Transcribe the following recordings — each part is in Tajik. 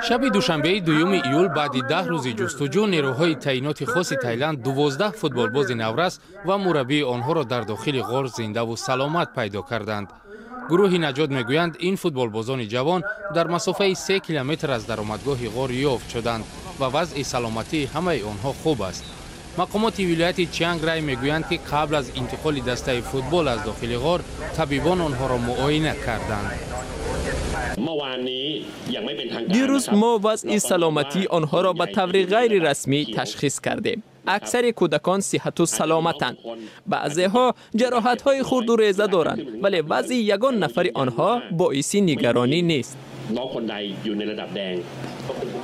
Шаби душанбеи 2 июл, баъди 10 рӯзи ҷустуҷӯ, нерӯҳои таъиноти хоси Тайланд 12 футболбози наврас ва мураббии онҳоро дар дохили ғор зиндаву саломат пайдо карданд. Гурӯҳи наҷот мегӯянд, ин футболбозони ҷавон дар масофаи 3 километр аз даромадгоҳи ғор ёфт шуданд ва вазъи саломатии ҳамаи онҳо хуб аст. Мақомоти вилояти Чианг Рай мегӯянд, ки қабл аз интиқоли дастаи футбол аз дохили ғор табибон онҳоро муоина карданд. Дирӯз мо вазъи саломатии онҳоро ба таври ғайрирасмӣ ташхис кардем. Аксари кӯдакон сиҳату саломатанд. Баъзеҳо ҷароҳатҳои хурду реза доранд, вале вазъи ягон нафари онҳо боиси нигаронӣ нест.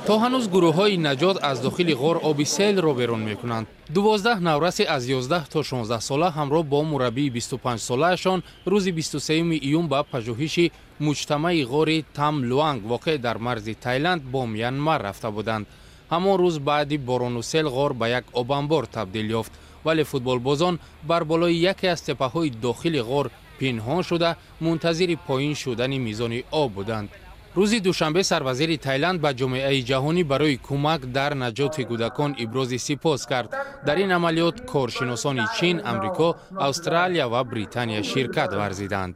То ҳанӯз гурӯҳҳои наҷот аз дохили ғор оби селро берун мекунанд. 12 наврасе аз 11 то 16 сола ҳамроҳ бо мураббии 25-солаашон рӯзи 23 июн ба пажӯҳиши муҷтамаи ғори Там Луанг, воқеъ дар марзи Тайланд бо Мянмар, рафта буданд. Ҳамон рӯз баъди борону сел ғор ба як обанбор табдил ёфт, вале футболбозон бар болои яке аз теппаҳои дохили ғор пинҳон шуда, мунтазири поин шудани мизони об буданд. Рӯзи душанбе сарвазири Тайланд ба ҷомеаи ҷаҳонӣ барои кӯмак дар наҷоти кӯдакон ибрози сипос кард. Дар ин амалиёт коршиносони Чин, Амрико, Австралия ва Британия ширкат варзиданд.